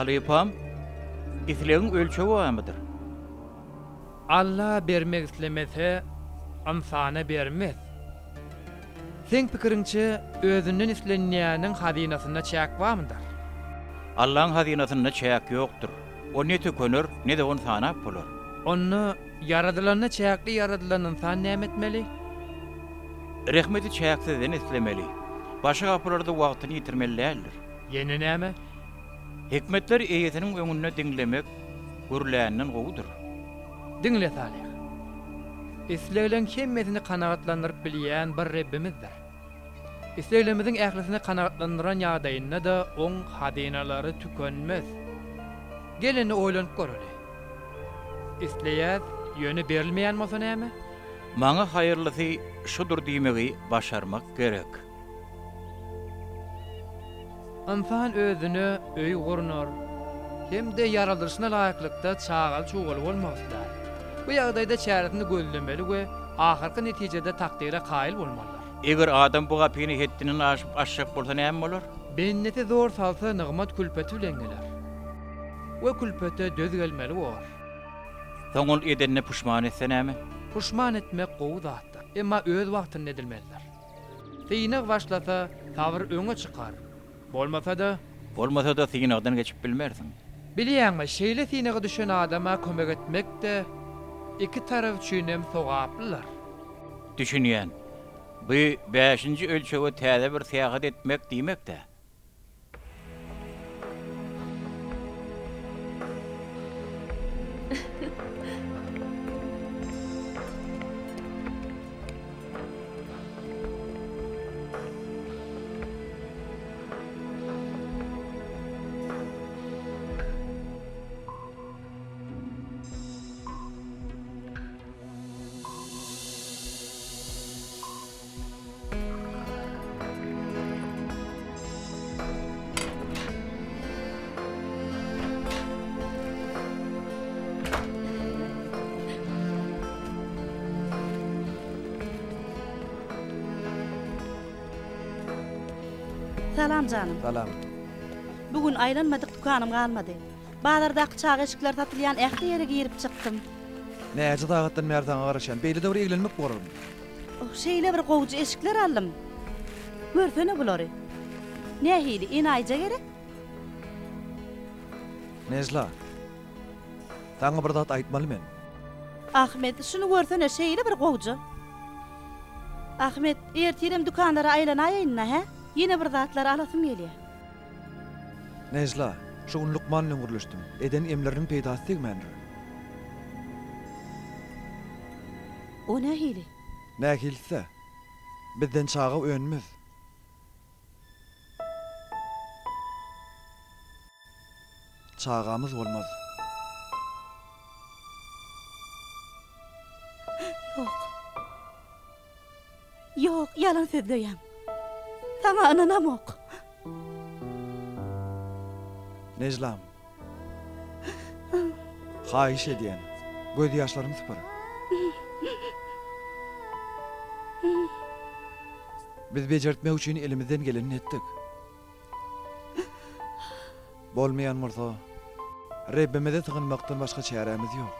Halypam, islegiň ölçegi barmydyr? Alla bermek islemese, ynsana bermez. Seň pikiriňçe, özünden islenýäniň hazynasynda çäk barmydyr? Allaň hazynasynda çäk ýokdur. O ne tükener, ne-de ony sanap bolar. Onda ýaradylanda çäkli ýaradylan ynsan näme etmeli? Rehmeti çäksizden islemeli. Başga gapylarda wagtyny ýitirmeli däldir. Ýene näme? Hikmetler eýesiniň öňünde diňlemek gürländen gowudyr. Diňle Salyh. Islegleň hemmesini kanagatlandyryp bilýän bir Rebbimizdir. Isleglerimiziň ählisini kanagatlandyran ýagdaýynda-da Oň hazynalary tükenmez. Gel indi oýlanyp göreli. Isleýäs, ýöne berilmeýän bolsa näme? Maňa haýyrlysy şudur diýmegi başarmak gerek. Ynsan özüne öý gurnar hem-de ýaradylyşyna laýyklykda çagaly-çugaly bolmak islär. Bu ýagdaýda çäresini gözlemeli we ahyrky netijede takdyra kaýyl bolmalydyr. Eger adam bu gapyny hetdinden aşyp açjak bolsa näme bolar? Bendesi zor salsa nygmat külpeti bilen geler we külpete döz gelmeli bor. Soň ol edenine puşman etse näme? Puşman etmek gowy zatdyr, emma öz wagtynda edilmelidir. Synag başlasa, sabyr öňe çykar. Bolmasa-da. Bolmasa-da synagdan geçip bilmersiň. Bilýäňmi, şeýle synaga düşen adama kömek etmek-de iki tarap üçinem sogaplydyr. Düşünýän. Bu bäşinji ölçege täze bir syýahat etmek diýmek-dä. Salam janym. Salam. Bu gün aýlanmadyk dükanym galmady. Bazardaky çaga eşikleri satylýan ähli ýere girip çykdym. Näçe sagatdan bäri saňa garaşýan. Beýle-de bir eglenmek borarmy? Oh, şeýle bir gowja eşikler aldym. Görsene bulary. Nähili, enaýyja gerek? Nejla, saňa bir zat aýtmaly men. Ahmet, şuny görsene, şeýle bir gowja. Ahmet, ertirem dükanlara aýlanaýaýyn-da, hä? Ýene bir zatlar alasym gelýär. Nejla, şu gün lukman bilen gürleşdim. Eden emleriniň peýdasy degmändir. O nähili? Nähilisi-dä? Bizden çaga önmez. Çagamyz bolmaz. Ýok. Ýok, ýalan sözleýäň. Saňa ynanamok. Nejlam. Haýyş edýän, gözýaşlaryňy sypyr. Biz bejertmek üçin elimizden gelenini etdik. Bolmaýan bolsa, Rebbimize sygynmakdan başga çärämiz ýok.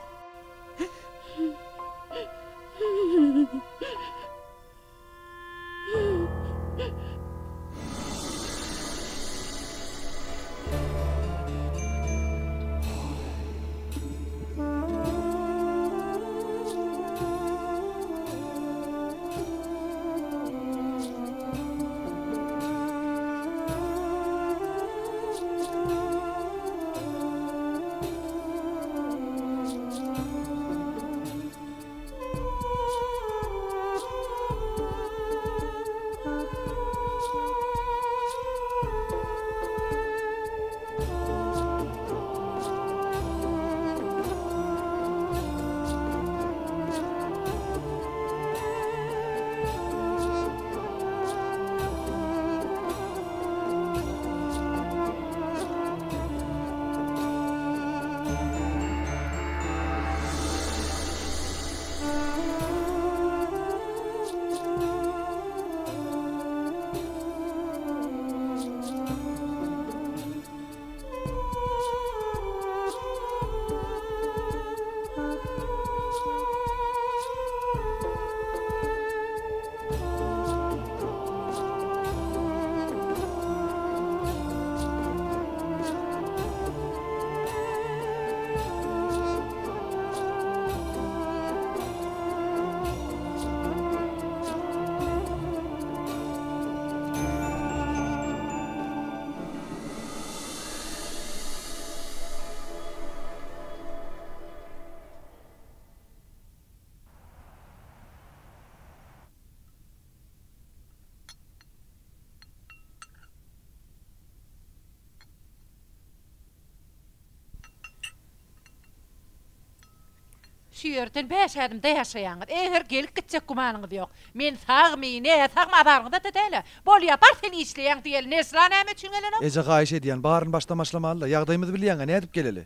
Şu ýerden bäş ädimde ýaşaýaňyz. Eger gelip gitjek gümanyňyz ýok. Men sagmy, näsagmy azaryňyzda-da däl-ä. Bolýa, bar sen işleýäň diýeli. Nejla näme üçin gelenok? Eje haýyş edýän, baryny başdan başlamaly-da. Ýagdaýymyzy bilýäň-ä, nädip geleli?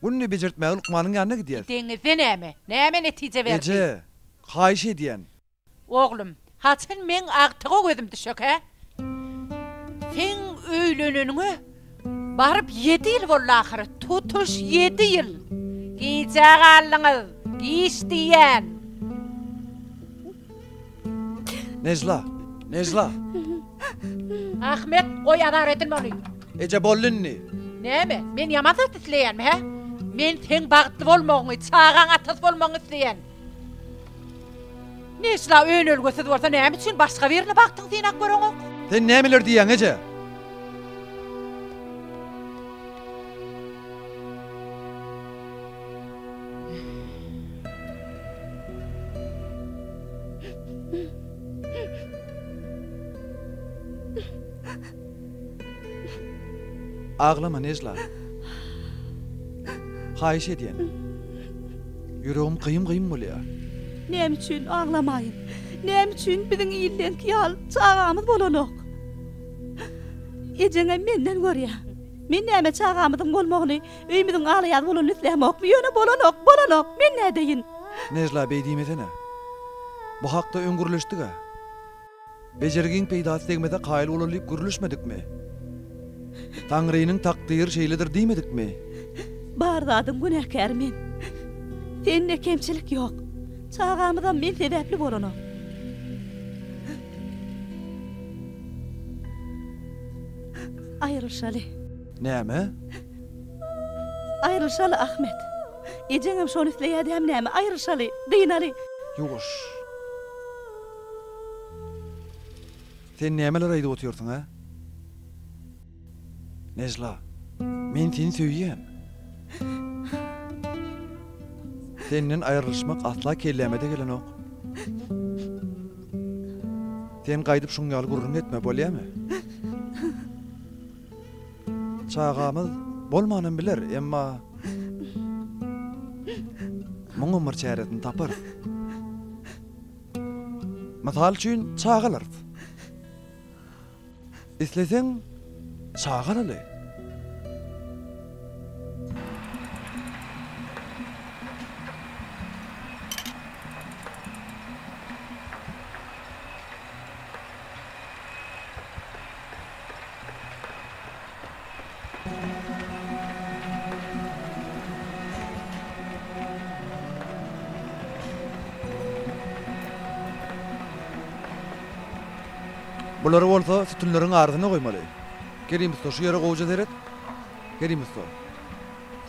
Günde bejertmäge lukmanyň ýanyna gidýäs. Gideňizde näme? Näme netije berdi? Eje, haýyş edýän. Oglum, haçan meň agtyga gözüm düşekä? Seň öýleneniňe baryp ýedi ýyl boldy ahyry, tutuş ýedi ýyl! Gijä galdyňyz, giç diýýän! Nejla! Nejla! Ahmet, goý azar edinme ony! Eje, boldy indi! Näme, men ýaman zat isleýänmi, hä? Men seň bagtly bolmagyňy, çagaň atasy bolmagyňy isleýän. Nejla önelgesiz bolsa näme üçin başga birine bagtyňy synap göreňok? Sen nämeler diýýäň eje? Aglama Nejla. Haýyş edýän. Ýüregim gyýym-gyýym bolýar. Näme üçin aglamaýyn? Näme üçin biziň ildenki ýaly çagamyz bolanok? Ejeňem menden görýär. Men näme çagamyzyň bolmagyny, öýümiziň alaýaz bolanyny islämokmy? Ýöne bolanok, bolanok. Men nädeýin? Nejla beý diýmesene. Bu hakda öň gürleşdik-ä. Bejergiň peýdasy degmese kaýyl bolaly diýip gürleşmedikmi? Taňrynyň takdyry şeýledir diýmedikmi? Bar zadyň günäkäri men. Sende kemçilik ýok. Çagamyzam men sebäpli bolanok. Aýrylyşaly. Näme? Aýrylyşaly, Ahmet. Ejeňem şony isleýär dämi näme? Aýrylyşaly, dynaly. Ýuwaş. Sen nämeler aýdyp otyrsyň, hä? Nejla, men seni söýýän. Senden aýrylyşmak asla kelläme-de gelenok. Sen gaýdyp şuň ýaly gürrüň etme, bolýamy? Çagamyz bolmanam biler, emma muňam bir çäresini taparys. Mysal üçin, çaga alarys. Isleseň, çaga alaly. Bulary bolsa sütünleriň arasyna goýmaly. Kerim ussa, şu ýere gowuja seret. Kerim ussa,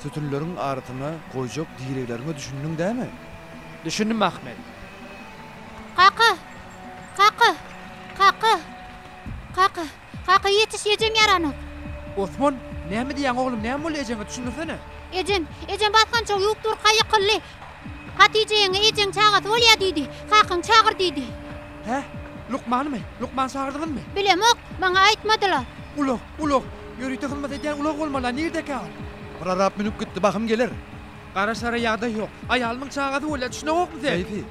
sütünleriň arasyna goýjak diregleriňe düşündiň dämi? Düşündim, Ahmet. Kaka! Kaka! Kaka! Kaka! Kaka ýetiş ejem ýaranok. Osman, näme diýýäň oglum, näme boldy ejeňe düşündirsene. Ejem, ejem basgançagy ýuwup durka ýykyldy. Hatyja ýeňňe ejeň çagasy bolýa diýdi. Kakaňy çagyr diýdi. Hä? Lukmanymy? Lukman çagyrdyňyzmy? Bilemok, maňa aýtmadylar. Ulag, ulag. Ýörite hyzmat edýän ulag bolmaly-a, nirdekä ol? Prorab münüp gitdi, bahym geler. Garaşara ýagdaý ýok. Aýalymyň çagasy bolýa, düşüneňokmy sen? Seýfi.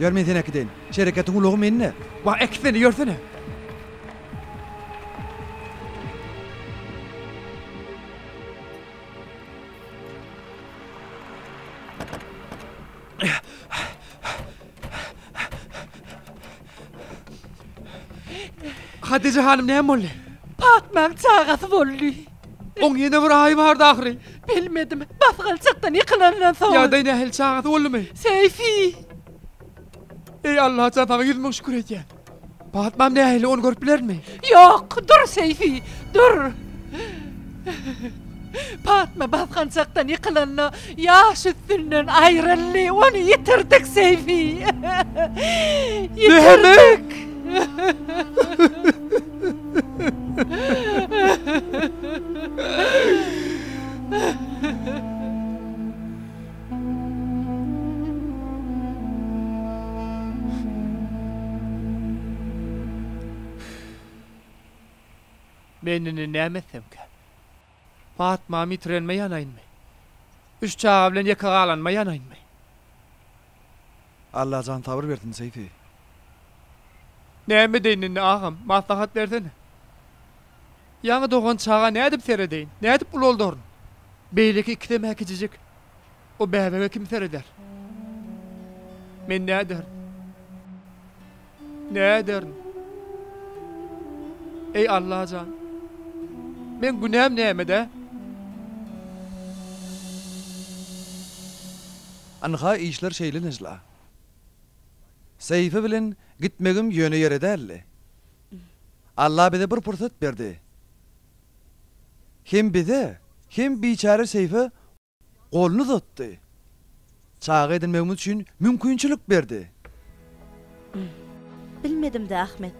Ýör men seni äkideýin. Şereketiň ulagy mende. Wah, äkitsene, ýörsene. Hatyja hanym näme boldy? Patmaň çagasy boldy. Oň ýene bir aýy bardy ahyry. Bilmedim. Basgançakdan ýykylandan soň. Ýagdaý nähili çagasy boldumy? Seýfi. Eý Allajan saňa 100 müň şükür edýän. Patmam nähili ony görüp bilermi? Ýok, dur Seýfi, dur. Patma basgançakdan ýykylanda ýaş üstünden aýryldy. Ony ýitirdik Seýfi. Ýitirdik. Men indi näme etsemkäm? Patmamy ýitirenime ýanaýynmy? Üç çaga bilen ýeke galanyma ýanaýynmy? Allajan sabyr bersin Seýfi. Näme edeýin indi agam, maslahat bersene. Ýaňy dogan çaga nädip seredeýin, nädip ulaldaryn? Beýleki ikisem-ä kiçijik. O bäbege kim sereder? Men näderin? Näderin? Eý Allajan! Meň günäm nämede? Ynha işler şeýle Nejla. Seýfi bilen gitmegim ýöne ýere däldi. Alla bize bir pursat berdi. Hem bize, hem biçäre Seýfe goluny uzatdy. Çaga edinmegimiz üçin mümkinçilik berdi. Bilmedim-dä, Ahmet.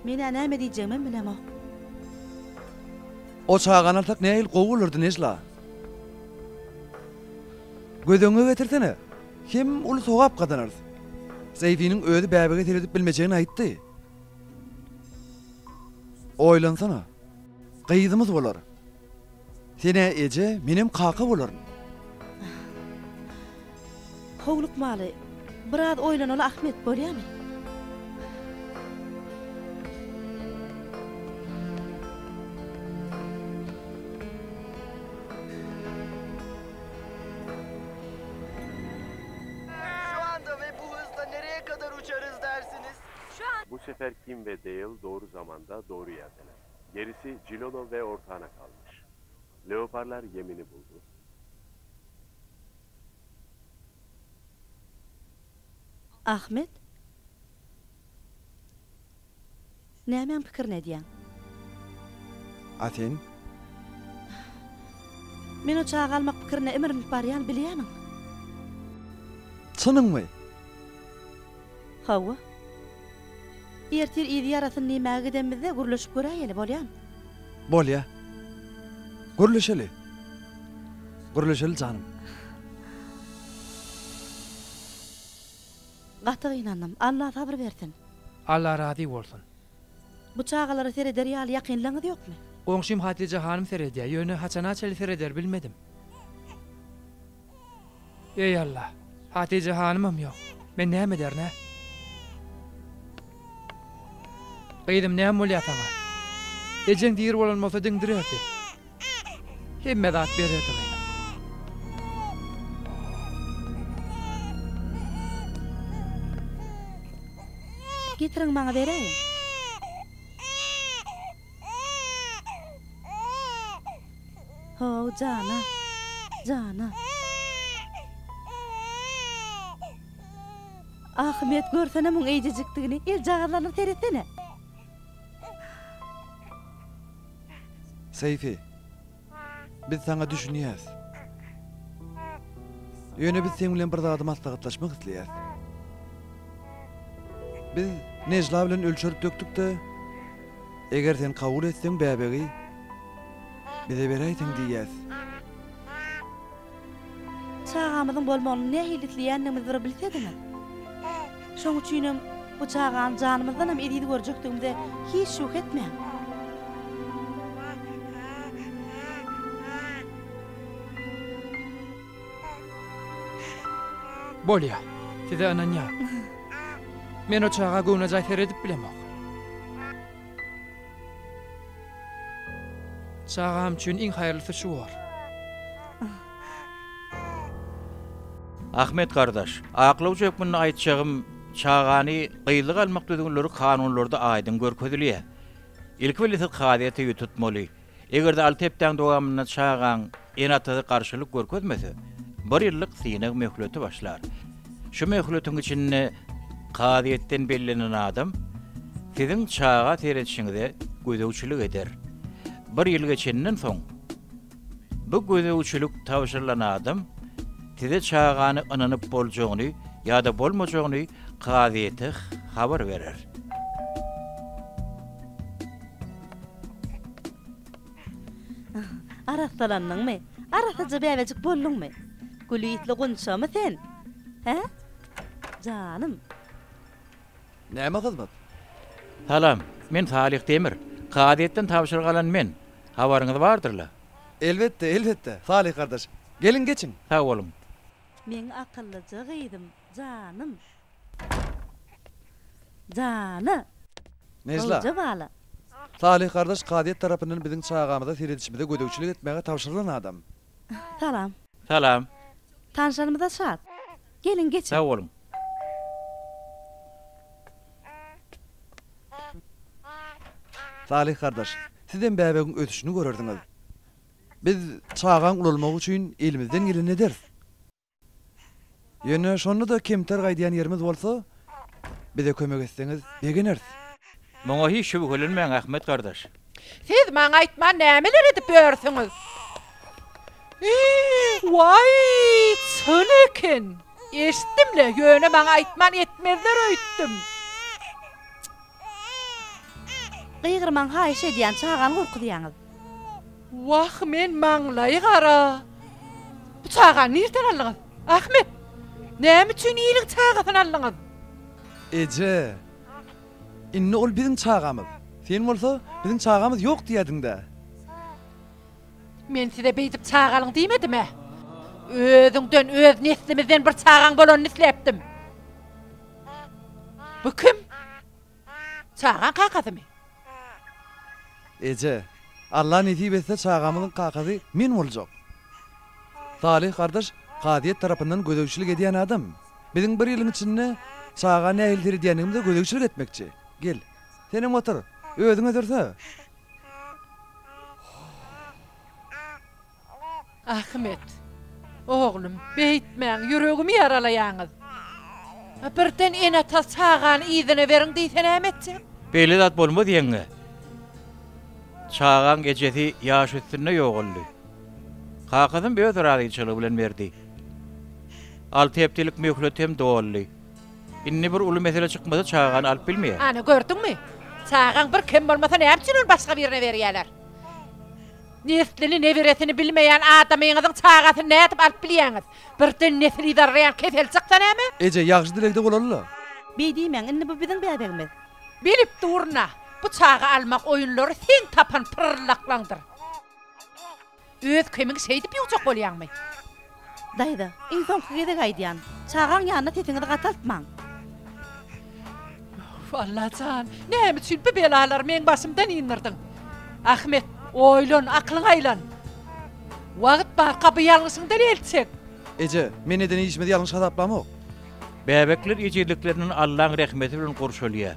Men-ä näme diýjegimem bilemok. O çagany alsak nähili gowy bolardy, Nejla. Göz öňüňe getirsene, hem uly sogap gazanarys. Seýfiniň özi bäbege seredip bilmejegini aýtdy. Oýlansana, gyzymyz bolar. Sen-ä eje, menem kaka bolaryn. Howlukmaly. Biraz oýlanaly Ahmet, bolýamy? Şu anda ve bu hızla nereye kadar uçarız dersiniz? Bu sefer Kim ve Dale doğru zamanda doğru yerdeler. Gerisi Cilolo ve ortağına kalmış. Leoparlar yemini buldu. Ahmet? Nämäň pikirini edýäň? A sen? Men o çaga almak pikirine imrinip barýan, bilýämiň? Çynyňmy? Hawa. Ertir yzy ýarasyny diýmäge gidenimizde gürleşip göräýeli, bolýamy? Bolýa. Gürleşeli. Gürleşeli janym. Gaty gynandym. Alla sabyr bersin. Alla razy bolsun. Bu çagalara sereder ýaly ýakynlaňyz ýokmy? Goňşym Hatyja hanym seredýär, ýöne haçana çenli sereder bilmedim. Eý Alla, Hatyja hanymam ýok. Men näme ederin-ä? Gyzym näme bolýar saňa? Ejeň diri bolan bolsa diňdirerdi. Hemme zat bererdi gyzym. Getiriň maňa beräýiň. How jana, jana. Ahmet görsene muň eýjejikdigini, eljagazlaryna seretsene. Seýfi, biz saňa düşünýäs. Ýöne biz seň bilen bir zady maslahatlaşmak isleýäs. Biz Nejla bilen ölçerip dökdük-de, eger sen kabul etseň bäbegi bize beräýseň diýýäs. Çagamyzyň bolmagyny nähili isleýändigimizi bir bilsediňiz. Şoň üçinem bu çagany janymyzdanam eziz görjekdigimize hiç şübhe etmäň. Bolýa, size ynanýan. Men o çaga göwnejaý seredip bilemok. Çagam üçin iň haýyrlysy şu bor. Ahmet gardaş, aklawjy hökmünde aýtjagym, çagany gyzlyk almak düzgünleri kanunlarda aýdyň görkezilýär. Ilki bilen siz kazyýete ýüz tutmaly. Eger-de alty hepdäň dowamynda çagaň ene-atasy garşylyk görkezmese, bir ýyllyk synag möhleti başlar. Şu möhletiň içinde kazyýetden bellenen adam siziň çaga seredişiňize gözegçilik eder. Bir ýyl geçenden soň, bu gözegçilik tabşyrylan adam size çagany ynanyp boljagyny ýa-da bolmajagyny kazyýete habar berer. Arassalandyňmy? Arassaja bäbejik bolduňmy? Gül ysly gunçamy sen? Hä? Janym. Näme hyzmat? Salam, men Salyh Demir. Kazyýetden tabşyryk alan men. Habaryňyz bardyr-la? Elbetde, elbetde, Salyh gardaş. Geliň, geçiň. Sag boluň. Meň akyllyja gyzym, janym. Jana. Nejla. Gowja bala. Salyh gardaş kazyýet tarapyndan biziň çagamyza seredişimize gözegçilik etmäge tabşyrylan adam. Salam. Salam. Tanşanymyza şat. Geliň, geçiň. Sag boluň. Salyh gardaş, sizem bäbegiň ösüşini görersiňiz. Biz çagaň ulalmagy üçin elimizden gelenini ederis. Ýöne şonda-da kemter gaýdýan ýerimiz bolsa, bize kömek etseňiz begeneris. Muňa hiç şübhelenmäň, Ahmet gardaş. Siz maňa aýtman nämeler edip ýörsüňiz? Waý, çyn eken. Eşitdim-le, ýöne maňa aýtman etmezler öýtdüm. Gygyrmaň haýyş edýän, çagany gorkuzýaňyz. Wah, men maňlaýy gara. Bu çagany nirden aldyňyz? Ahmet, näme üçin iliň çagasyny aldyňyz? Eje, indi ol biziň çagamyz. Sen bolsa biziň çagamyz ýok diýýärdiň-dä. Men size beýdip çagalyň diýmedim-ä. Özüňden, öz neslimizden bir çagaň bolanyny isläpdim. Bu kim? Çagaň kakasymy? Eje, Alla nesip etse çagamyzyň kakasy men boljak. Salyh gardaş kazyýet tarapyndan gözegçilik edýän adam. Biziň bir ýylyň içinde çaga nähili seredýändigimize gözegçilik etmekçi. Gel, senem otur, özüňe sürse. Ahmet, oglum, beýtmäň, ýüregimi ýaralaýaňyz. Birden ene-ata çagany yzyna beriň diýse näme etjek? Beýle zat bolmaz ýeňňe. Çagaň ejesi ýaş üstünde ýogaldy. Kakasam öz razyçylygy bilen berdi. Alty hepdelik möhlet hem doldy. Indi bir uly mesele çykmasa çagany alyp bilmeýär. Ana, gördüňmi? Çagaň bir kem bolmasa näme üçin ony başga birine berýärler? Neslini, neberesini bilmeýän adamyňyzyň çagasyny nädip alyp bilýäňiz? Birden nesil yzarlaýan kesel çyksa näme? Eje, ýagşy dilegde bolaly-la. Beý diýmäň, indi bu biziň bäbegimiz. Bilip durun-a, bu çaga almak oýunlary seň tapan pyrryllaklaňdyr. Öz kemiňi şeýdip ýuwjak bolýaňmy? Daýza, iň soňky gezek aýdýan, çagaň ýanynda sesiňizi gataltmaň. Of, Allajan, näme üçin bu belalary meň başymdan indirdiň? Ahmet, oýlan, aklyňa aýlan. Wagt barka bu ýalňyşyňdan el çek. Eje, men eden işimizi ýalňyş hasaplamok. Bäbekler ejizliklerinden Allaň rehmeti bilen gurşalýar.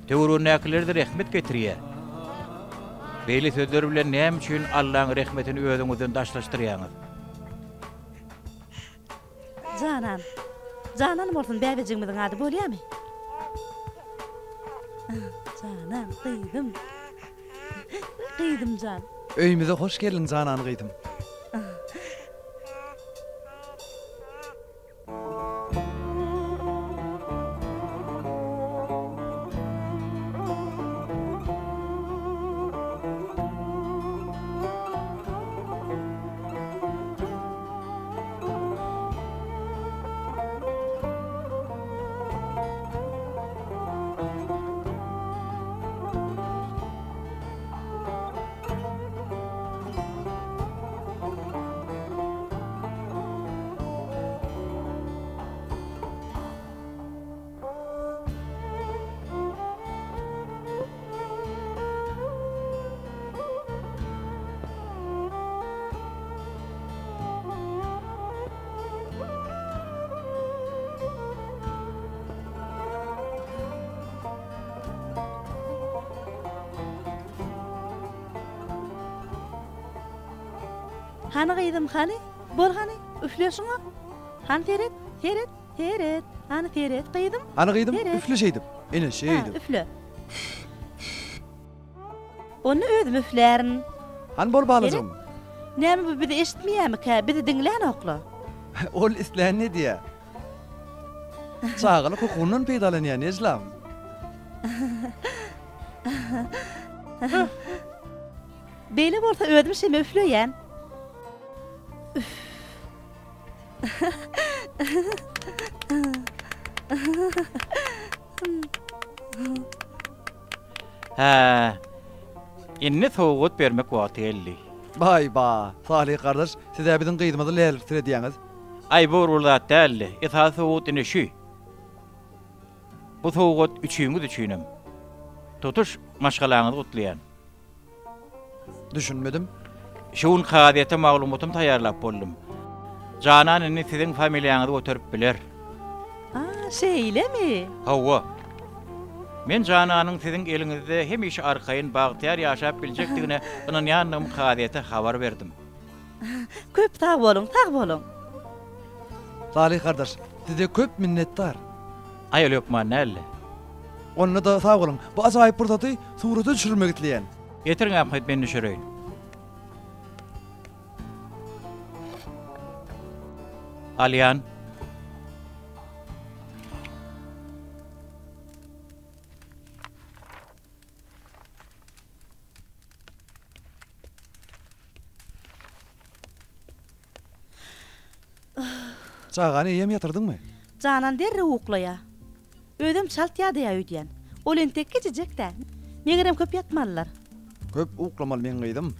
Töweregindäkilere-de rehmet getirýär. Beýle sözler bilen näme üçin Allaň rehmetini özüňizden daşlaşdyrýaňyz? Janan. Janan bolsun bäbejigimiziň ady bolýamy? Janan gyzym. Gyzym jan. Öýümize hoş geldiň Janan gyzym. Hany gyzym hany, bol hany, üfle şuňa. Hany seret, seret, seret, hany seret gyzym. Hany gyzym, Seret. üfle şeýdip. Ine Ha, şeýdip. üfle. Onda özüm üflärin. Hany bol balajygym. Näme bu bizi eşitmeýärmikä, bizi diňlänokla. Ol islänini edýär. Çagalyk hukugyndan peýdalanýar, Nejlam. Beýle bolsa özüm şeme üfleýän. Üf. Hä, indi sowgat bermek wagty geldi. Baý-ba, Salyh gardaş, siz-ä biziň gyzymyzy läliksiredýäňiz. Aý, bu bir uly zat däldi. Esasy sowgat ine şü. Bu sowgat üçiňiz üçinem. Tutuş maşgalaňyzy gutlaýan. Düşünmedim. Şu gün kazyýete maglumatymy taýýarlap boldum. Janan indi siziň familiýaňyzy göterip biler. A, şeýlemi? Hawa. Men Jananyň siziň eliňizde hemişe arkaýyn, bagtyýar ýaşap biljekdigine ynanýandygymy kazyýete habar berdim. Köp sag boluň, sag boluň. Salyh gardaş, size köp minnetdar. Aý, ol hökman däldi. Onda-da sag boluň. Bu ajaýyp pursaty surata düşürmek isleýän. Getiriň Ahmet, men düşüreýin. Alýan. Çagany eýýäm ýatyrdyňmy? Janan derrew uklaýar. Özem çalt ýadaýar öýdýän. Ol entek kiçijek-dä. Megerem köp ýatmalylar. Köp uklamaly meň gyzym.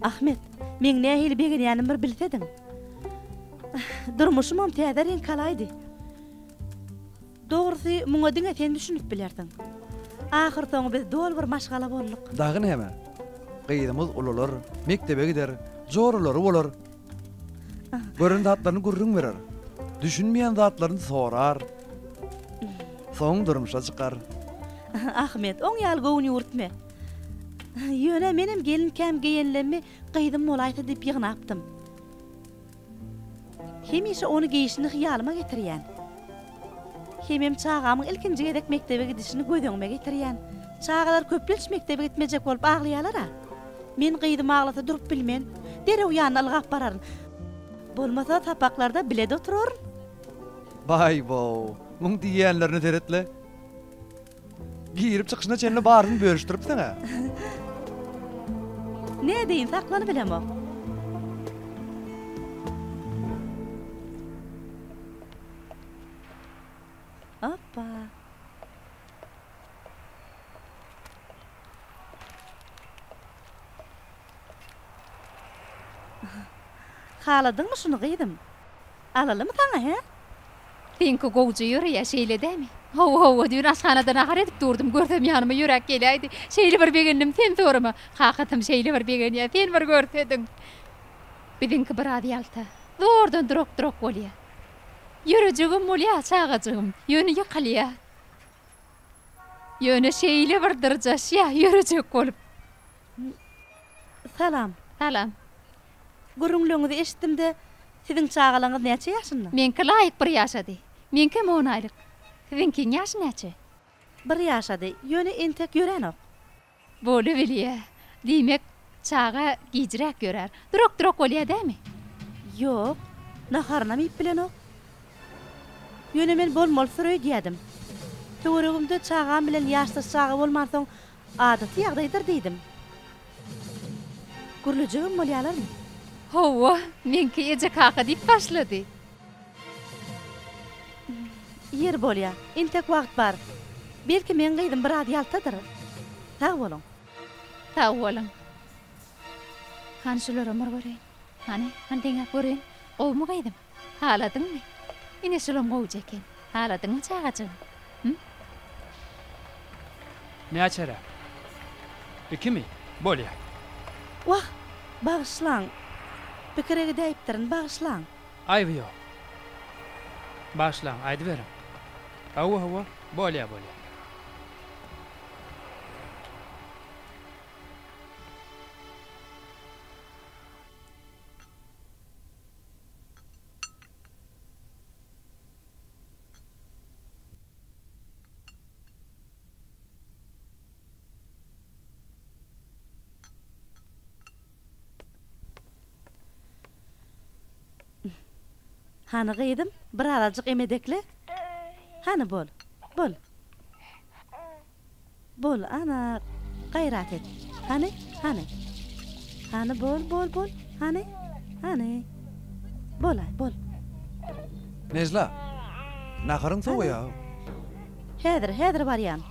Ahmet, meň nähili begenýänimi bir bilsediň. Durmuşymam täze reňk alaýdy. Dogrusy, muňa diňe sen düşünip bilersiň. Ahyrsoňy biz doly bir maşgala bolduk. Dagy näme? Gyzymyz ulalar, mekdebe gider, joralary bolar. Gören zatlaryny gürrüň berer. Düşünmeýän zatlaryny sorar. Soň durmuşa çykar. Ahmet, oň ýaly göwün ýüwürtme. Ýöne menem gelinkäm geýenlemmi gyzym bolaýsa diýip ýygnapdym. Hemişe ony geýşini hyýalyma getirýän. Hemem çagamyň ilkinji gezek mekdebe gidişini göz öňüme getirýän. Çagalar köplenç mekdebe gitmejek bolup aglaýalar-a. Men gyzym aglasa durup bilmen. Derrew ýanyna ylgap bararyn. Bolmasa sapaklarda bile-de oturaryn. Baý-bow, muň diýýänlerine seret-le. Girip çykyşyna çenli baryny bölüşdiripsiň-ä. Nädeýin, saklanybilemok. Hoppa. Haladyňmy şuny gyzym? Alalymy saňa, hä? Seňki gowja ýöreýä, şeýle dämi? Hawa, hawa, düýn aşhanada nahar edip durdum, görsem ýanyma ýöräp geläýdi. Şeýle bir begendim, sen sorama. Kakasam şeýle bir begenýä, sen bir görsediň. Biziňki biraz ýalta. Zordan durak-durak bolýa. Ýörejegem bolýa, çagajygym, ýöne ýykylýa. Ýöne şeýle bir dyrjaşýa, ýörejek bolup. Salam. Salam. Gürrüňleriňizi eşitdim-de, siziň çagalaryňyz näçe ýaşynda? Meňki laýyk bir ýaşady. Meňkem on aýlyk. Siziňkiň ýaşy näçe? Bir ýaşady, ýöne entek ýöränok. Bolubilýä. Diýmek, çaga gijräk ýörär. Durak-durak bolýa dämi? Ýok, naharynam iýip bilenok. Ýöne men bolmalysyr öýdýädim. Töweregimde çagam bilen ýaşdaş çaga bolmansoň, Adaty ýagdaýdyr diýdim. Gürlejegem bolýalarmy? Hawa, meňki eje-kaka diýip başlady. Ýeri bolýa, entek wagt bar. Belki meň gyzym biraz ýaltadyr. Sag boluň. Sag boluň. Hany şularam bir göreýin. Hany, hany deňäp göreýin. Gowumy gyzym? Haladyňmy? Ine şulam gowuja eken. Haladyňmy çagajygym? Hüm? Näçeräk? Ikimi? Bolýa. Wah, bagyşlaň. Pikire gidäýipdirin, bagyşlaň. Aýby ýok. Bagyşlaň, aýdyberiň. Hawa, hawa, bolýa, bolýa. Hany gyzym, birazajyk emedekle. Hany bol, bol. Bol, ana, gaýrat et. Hany, hany. Hany, bol, bol, bol. Hany, hany. Bol-aý, bol. Nejla, naharyň sowaýa-ow. Häzir, häzir barýan.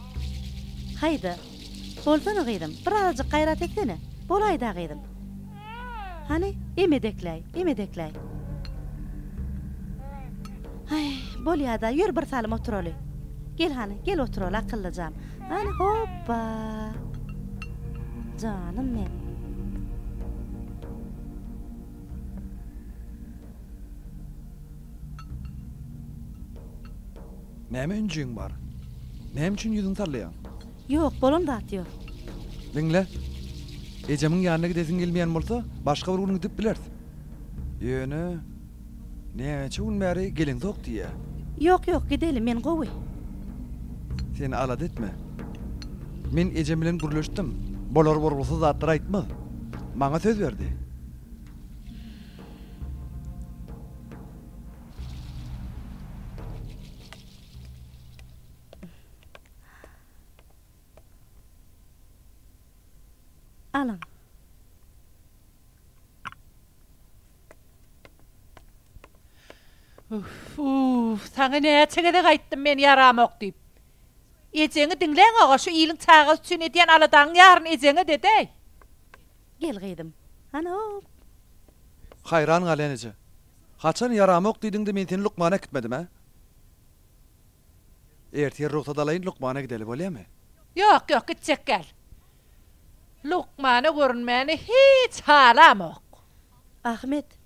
Haýda, bolsana gyzym, birazajyk gaýrat etsene. Bolaý-da gyzym. Hany, emedekläý, emedekläý. Aý, bolýa-da, ýör bir salym oturaly. Gel hany, gel oturaly, akyllyjam. Hany, hopba! Janym meň. Näme ünjüň bar? Näme üçin ýüzüňi sallaýaň? Ýok, bolan zat ýok. Diňle. Ejemiň ýanyna gidesiň gelmeýän bolsa, başga bir gün gidip bileris. Ýöne, näçe gün bäri geleňzok diýýä. Ýok, ýok, gideli, men gowy. Sen alada etme. Men ejem bilen gürleşdim. Bolar-bolgusyz zatlar aýtmaz. Maňa söz berdi. Alyň. Uff, saňa näçe gezek aýtdym men ýaramok diýip. Ejeňi diňläňoga şu iliň çagasy üçin edýän aladaňyň ýaryny ejeňe edäý. Gel gyzym. Hany hop. Haýran galýan eje. Haçan ýaramok diýdiňde men seni lukmana äkitmedim ä? Ertir rugsat alaýyn lukmana gideli bolýamy? Ýok ýok gitjek däl. Lukmana görünmäni hiç halamok. Ahmet,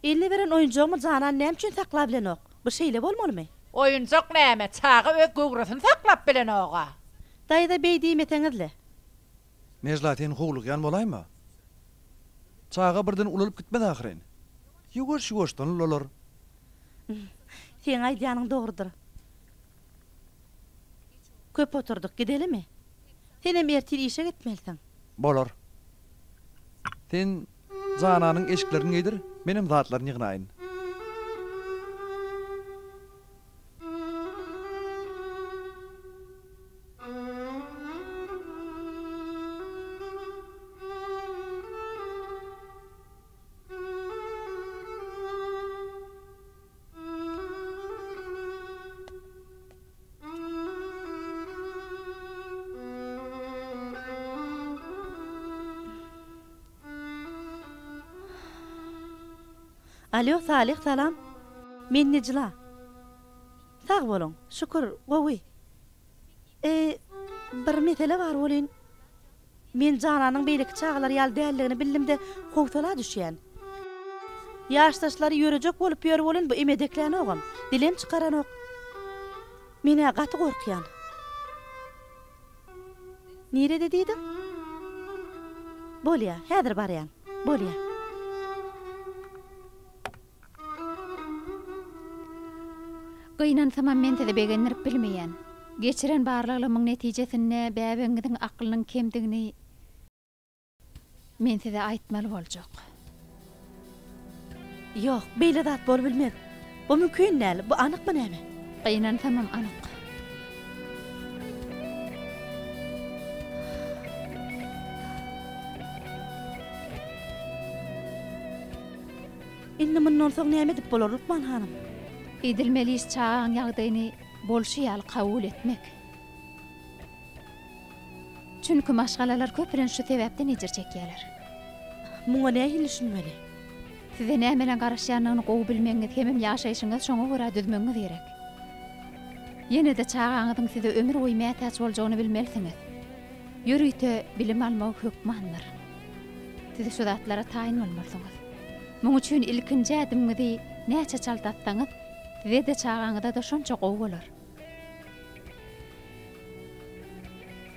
eline beren oýunjagymy Janan näme üçin saklabilenok? Bu şeýle bolmalymy? Oýunjak näme, çaga öz göwresini saklap bilenoga. Daýza beý diýmeseňizle. Nejla sen howlugýan bolaýma. Çaga birden ulalyp gitmez ahyryn. Ýuwaş-ýuwaşdan ulalar. Seň aýdýanyň dogrudyr. Köp oturdyk, gidelimi? Senem ertir işe gitmelisiň. Bolar. Sen Jananyň eşiklerini geýdir, menem zatlaryny ýygnaýyn. Alýo Salyh salam. Men Nejla. Sag boluň, şükür, gowy. E, bir mesele bar welin, men Jananyň beýleki çagalar ýaly däldigini bildim-de, howsala düşýän. Ýaşdaşlary ýörejek bolup ýör welin, bu emedeklänogam, dilem çykaranok. Men-ä gaty gorkýan. Nirede diýdiň? Bolýa, häzir barýan. Bolýa. Gynansamam men sizi begendirip bilmeýän. Geçiren barlaglarymyň netijesinde bäbegiňiziň aklynyň kemdigini men size aýtmaly boljak. Ýok, beýle zat bolubilmez. Bu mümkin däl, bu anykmy näme? Gynansamam anyk. Indi mundan soň näme edip bolar, lukman hanym? Edilmeli iş çagaň ýagdaýyny bolşy ýaly kabul etmek. Çünki maşgalalar köplenç şu sebäpden ejir çekýärler. Muňa nähili düşünmeli? Size nämeleň garaşýandygyny gowy bilmegiňiz hemem ýaşaýşyňyzy şoňa görä düzmegiňiz gerek. Ýene-de çagaňyzyň size ömür boýy mätäç boljagyny bilmelisiňiz. Ýörite bilim almagy hökmandyr. Siz şu zatlara taýyn bolmalysyňyz. Muň üçin ilkinji ädimiňizi näçe çalt atsaňyz, size-de, çagaňyza-da şonça gowy bolar.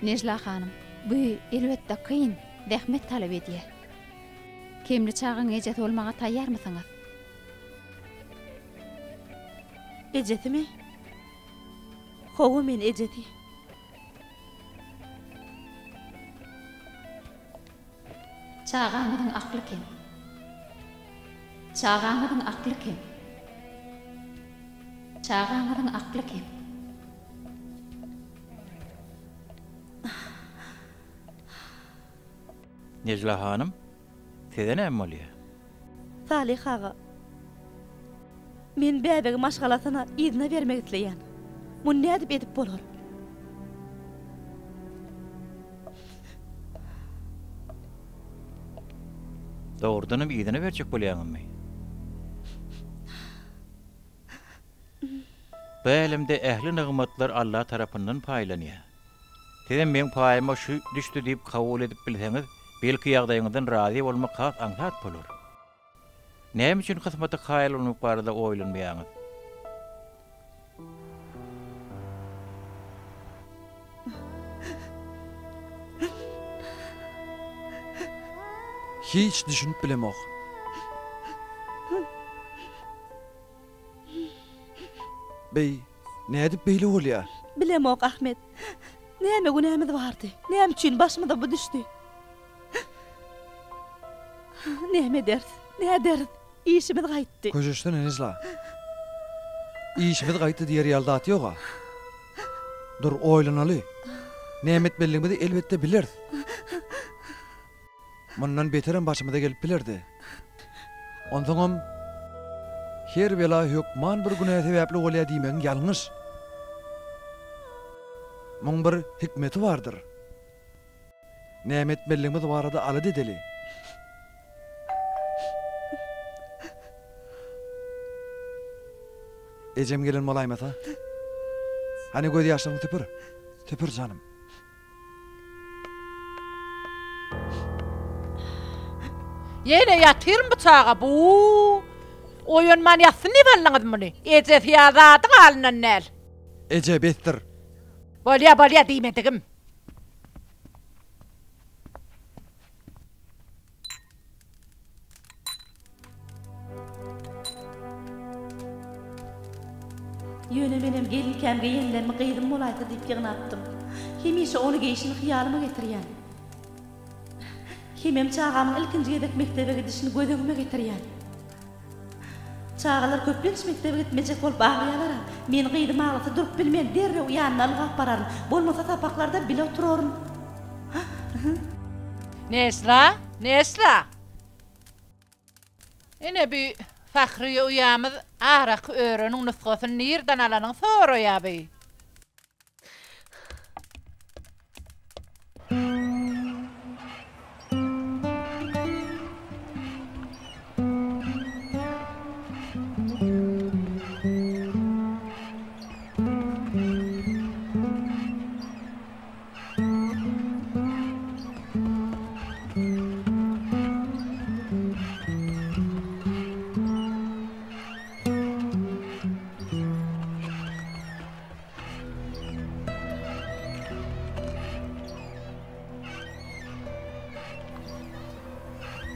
Nejla hanym, bu, elbetde, kyn, zähmet talap edýär. Kemli çagaň ejesi bolmaga taýýarmysyňyz? Ejesimi? Hawa, men ejesi. Çagaňyzyň akly kem. Çagaňyzyň akly kem. Çagaňyzyň akly kem. Nejla hanym, size näme bolýar? Salyh aga, men bäbegi maşgalasyna yzyna bermek isleýän. Muny nädip edip bolar? Dogrudanam yzyna berjek bolýaňyzmy? Bu älemde ähli nygmatlar Alla tarapyndan paýlanýar. Sizem meň paýyma şu düşdi diýip kabul edip bilseňiz, belki ýagdaýyňyzdan razy bolmak has aňsat bolar. Näme üçin kysmata kaýyl bolmak barada oýlanmaýaňyz? Hiç düşünip bilemok. Beý, nädip beýle bolýar? Bilemok, Ahmet. Näme günämiz bardy? Näme üçin başymyza bu düşdi? Näme ederis? Näderis? Işimiz gaýtdy. Köşeşsene, Nejla. Işimiz gaýtdy diýer ýaly zat ýog-a. Dur, oýlanaly. Näme etmelidigimizi elbetde bileris. Mundan beterem başymyza gelip bilerdi. Onsoňam, her bela hökman bir günä sebäpli bolýar diýmegiň ýalňyş. Muň bir hikmeti bardyr. Näme etmelidigimiz barada alada edeli. Ejem gelen bolaýmasa. Hany gözýaşlaryňy süpür. Süpür janym. Ýene ýatyrmy bu çaga bu? Oýanman ýatsyn diýip aldyňyz muny. Ejesi ýa zadyň alyndan däl. Eje besdir. Bolýa bolýa diýmedigim. Ýöne menem gelinkäm geýenlerimi gyzym bolaýsa diýip ýygnapdym. Hemişe ony geýşini hyýalyma getirýän. Hemem çagamyň ilkinji gezek mekdebe gidişini göz öňüme getirýän. Çagalar köplenç mekdebe gitmejek bolup aglaýalar-a. Men gyzym aglasa durup bilmen, derrew ýanyna ylgap bararyn. Bolmasa sapaklarda bile oturaryn. Neşla, Neşla! Ine bi Fahriýe uýamyz araky öreniň nusgasyny nirden alanyňy soraýa bi.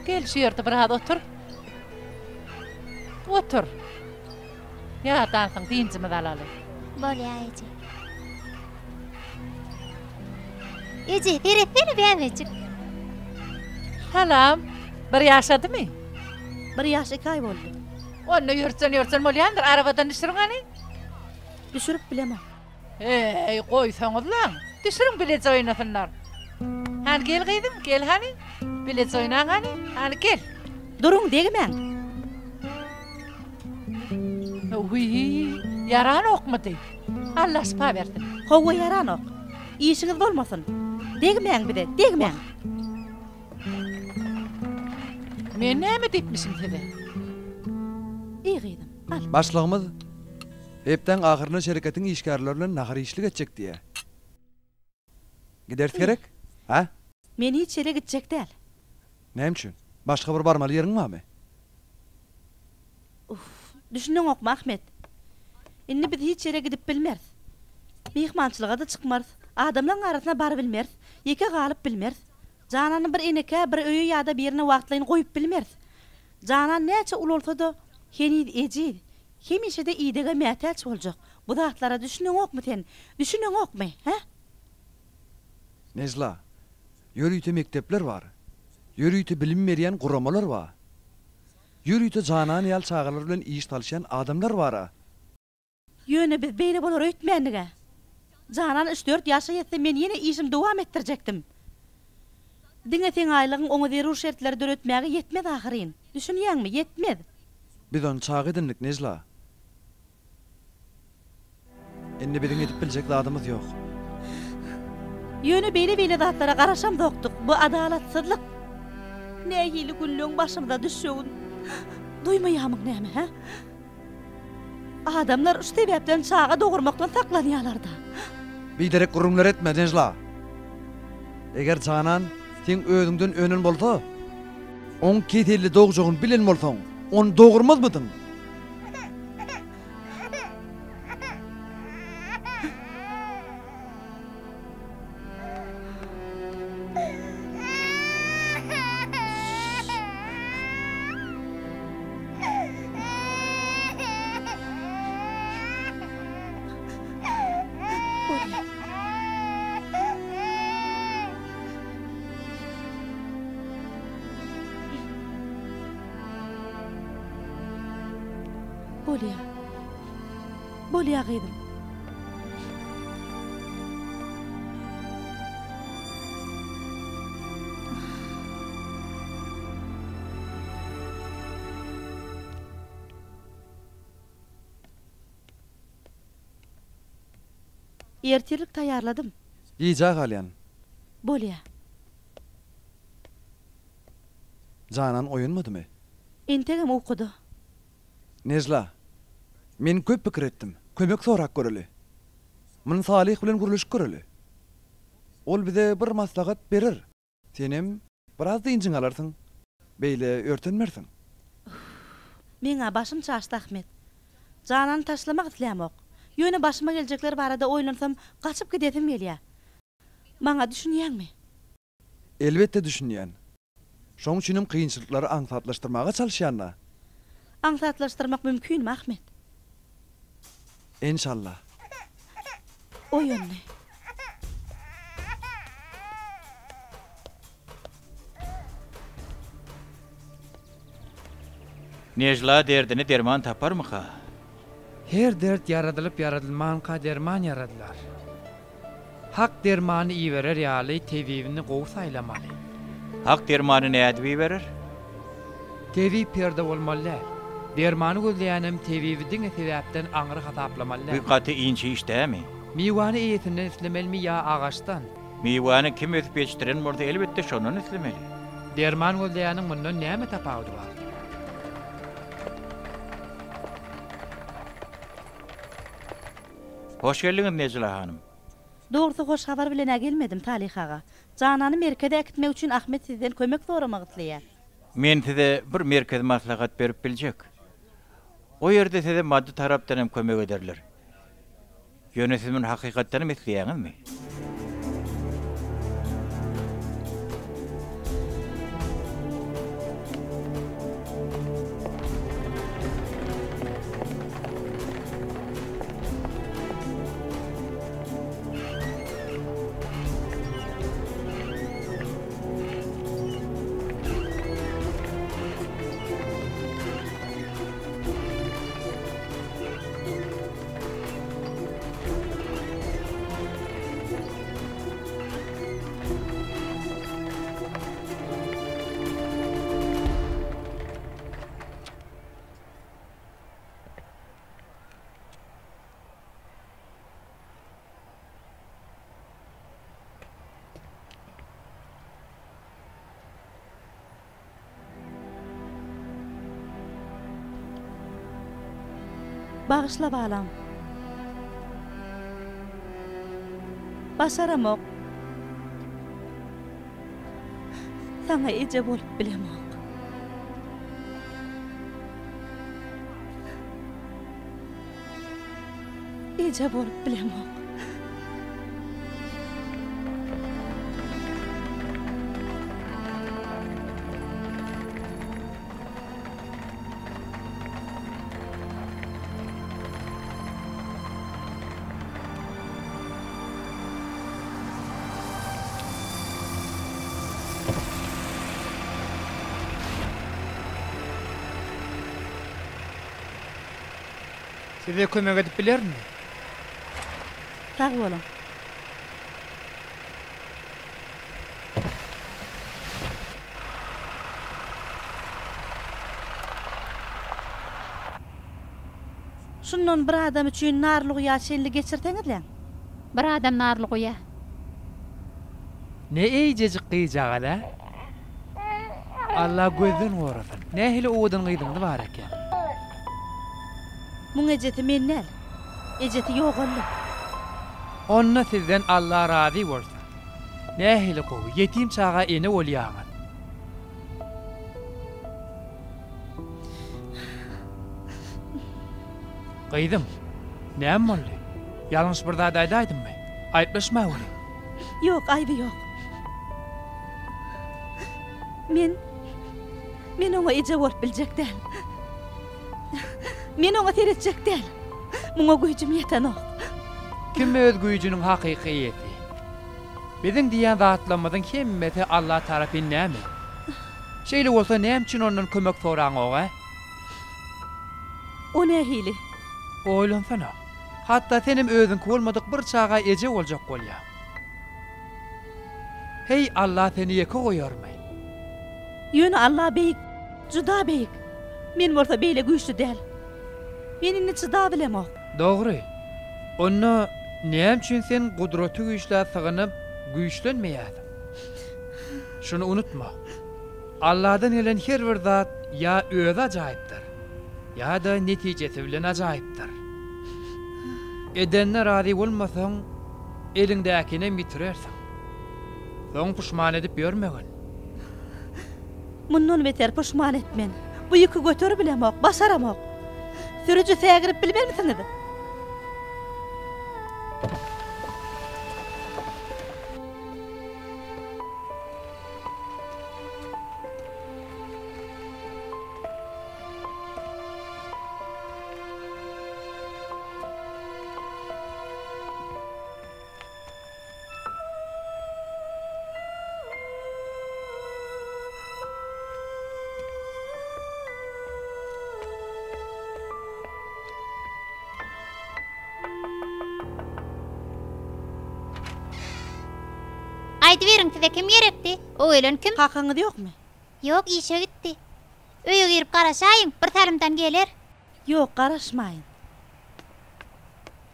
Gel şu ýerde biraz otur. Otur. Ýadansyň, dynjymyzy alaly. Bolýa eje. Eje, seretsene bäbejik. Salam. Bir ýaşadymy? Bir ýaş iki aý boldy. Onda ýörtsen-ýörtsen bolýandyr. Arabadan düşüriň hany. Düşürip bilemok. Heý, goýsaňyzlaň. Düşüriň bileje oýnasynlar. Hany gel gyzym, gel hany. Bileje oýnaň hany. Hany gel. Duruň, degmäň. Wiý, ýaranokmydy? Alla şypa bersin. Hawa, ýaranok. Işiňiz bolmasyn. Degmäň bize, degmäň. Men näme diýipmişim size? Iý gyzym, al. Başlygymyz hepdäň ahyrynda şereketiň işgärleri bilen nahar iýişlik etjek diýýär. Gideris gerek? Hä? Men hiç ýere gitjek däl. Näme üçin? Başga bir barmaly ýeriň barmy? Uff, düşüneňokmy, Ahmet? Indi biz hiç ýere gidip bilmeris. Myhmançylyga-da çykmarys. Adamlaryň arasyna barybilmeris. Ýeke galyp bilmeris. Janany bir enekä, bir öýe ýa-da birine wagtlaýyn goýup bilmeris. Janan näçe ulalsa-da, heniz ejiz. Hemişe-de idege mätäç boljak. Bu zatlara düşüneňokmy sen? Düşüneňokmy, hä? Nejla, ýörite mekdepler bar. Ýörite bilim berýän guramalar bar. Ýörite Janan ýaly çagalar bilen iş salyşýan adamlar bar-a. Ýöne biz beýle bolar öýtmändik-ä. Janan üç-dört ýaşa ýetse men ýene işimi dowam etdirjekdim. Diňe seň aýlygyň oňa zerur şertleri döretmäge ýetmez ahyryn. Düşünýäňmi, ýetmez. Biz ony çaga edindik, Nejla. Indi biziň edip biljek zadymyz ýok. Ýöne beýle-beýle zatlara garaşamzokdyk. Bu adalatsyzlyk. Nähili günleň başymyza düşjegini duýmaýarmyň näme, hä? Adamlar şu sebäpden çaga dogurmakdan saklanýarlar-da. Biderek gürrüňler etme, Nejla. Eger Janan seň özüňden önen bolsa, oň keselli dogjagyny bilen bolsaň, ony dogurmazmydyň? Bolýar. Bolýar gyzym. Ertirlik taýýarladym. Gijä galýan. Bolýa. Janan oýanmadymy? Entegem ukuda. Nejla, men köp pikir etdim. Kömek sorap göreli. Muny Salyh bilen gürleşip göreli. Ol bize bir maslahat berer. Senem biraz dynjyňy alarsyň. Beýle örtenmersiň. Uff. Meň-ä başym çaşdy, Ahmet. Janany taşlamak islämok. Ýöne başyma geljekler barada oýlansam, gaçyp gidesim gelýär. Maňa düşünýäňmi? Elbetde düşünýän. Şoň üçinem kynçylyklary aňsatlaşdyrmaga çalyşýan-da. Aňsatlaşdyrmak mümkinmi, Ahmet? Enşalla. Oýandy. Nejla derdine derman taparmyka? Her dert ýaradylyp-ýaradylmanka derman ýaradylar. Hak dermany iberer ýaly tebibini gowy saýlamaly. Hak dermany nädip iberer? Tebip perde bolmaly däl. Dermany gözleýänem tebibi diňe sebäpden aňry hasaplamaly däl. Bu gaty inçe iş dämi? Miwäni eýesinden islemelimi ýa agaçdan? Miwäni kim ösüp ýetişdiren bolsa elbetde şondan islemeli. Derman gözleýäniň mundan näme tapawudy bar? Hoş geldiňiz Nejla hanym. Dogrusy hoş habar bilen-ä gelmedim, Salyh aga. Janany merkeze äkitmek üçin Ahmet sizden kömek soramak isleýär. Men size bir merkez maslahat berip biljek. O ýerde size maddy tarapdan hem kömek ederler. Ýöne siz muny hakykatdanam isleýäňizmi? Bagyşla balam. Başaramok. Saňa eje bolup bilemok. Eje bolup bilemok. Size kömek edip bilerinmi? Sag boluň. Şundan bir adam üçin Narlyguýa çenli geçirseňizläň. Bir adam Narlyguýa. Ne eýjejik gyzjagaz-a? Alla gözden gorasyn. Nähili owadan gyzyňyz bar eken. Muň ejesi men däl. Ejesi ýogaldy. Onda sizden Alla razy bolsun. Nähili gowy, ýetim çaga ene bolýaňyz. Gyzym, näme boldy? Ýalňyş bir zat aýdaýdymmy? Aýyplaşmaweri. Ýok, aýby ýok. Men, men oňa eje bolup biljek däl. Men oňa seretjek däl. Muňa güýjüm ýetenok. Kim öz güýjüniň hakyky eýesi? Biziň diýýän zatlarymyzyň hemmesi Alla tarapyn näme? Şeýle bolsa näme üçin ondan kömek soraňog-a? O nähili? Oýlansana. Hatda senem özüňki bolmadyk bir çaga eje boljak bolýaň. Heý, Alla seni ýeke goýarmy? Ýöne Alla beýik, juda beýik. Men bolsa beýle güýçli däl. Men indi çydabilemok. Dogry. Onda näme üçin sen Gudraty güýçlä sygynyp, güýçlenmeýärsiň? Şuny unutma, Alladan gelen her bir zat ýa özi ajaýypdyr, ýa-da netijesi bilen ajaýypdyr. Edenine razy bolmasaň, eliňdäkinem ýitirersiň. Soň puşman edip ýörmegin. Mundan beter puşman etmen. Bu ýüki göteribilemok, başaramok. Sürüji säginip bilmezmisiňiz? Aýdyberiň size kim gerekdi? O gelen kim? Kakaňyz ýokmy? Ýok, işe gitdi. Öýe girip garaşaýyň, bir salymdan geler. Ýok, garaşmaýyn.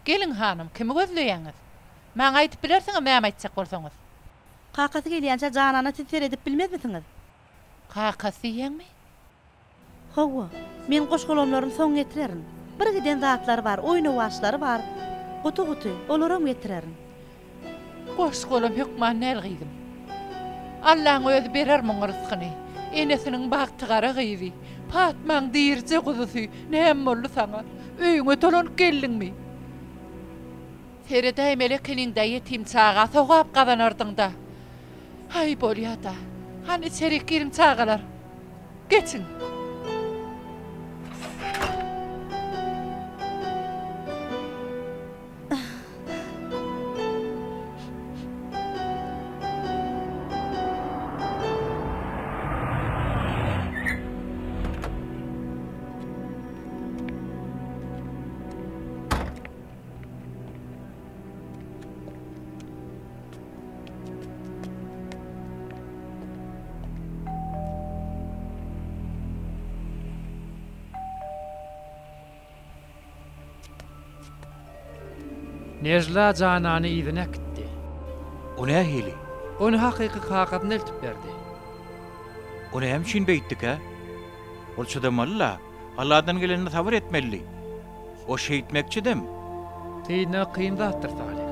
Geliň hanym, kimi gözleýäňiz? Maňa aýdyp bilersiňiz näme aýtjak bolsaňyz. Kakasy gelýänçä Janana siz seredip bilmezmisiňiz? Kakasy diýýäňmi? Hawa, men goş-golamlaryny soň getirerin. Bir giden zatlary bar, oýnawaçlary bar, guty-guty, olaram getirerin. Goş-golam hökman däl gyzym. Allaň özi berer muňa rysgyny. Enesiniň bagty gara gyzy. Patmaň dirije guzusy, näme boldy saňa? Öýüňe dolanyp geldiňmi? Seredäýmeli ekeniň-dä ýetim çaga, sogap gazanardyň-da. Haý, bolýa-da. Hany içerik giriň çagalar. Geçiň. Nejla Janany yzyna äkitdi. O nähili? Ony hakyky kakasyna eltip berdi. O näme üçin beýtdikä? Ol çydamaly-la. Alladan gelenine sabyr etmelidi. O şeýtmekçidem. Synag kyn zatdyr, Salyh.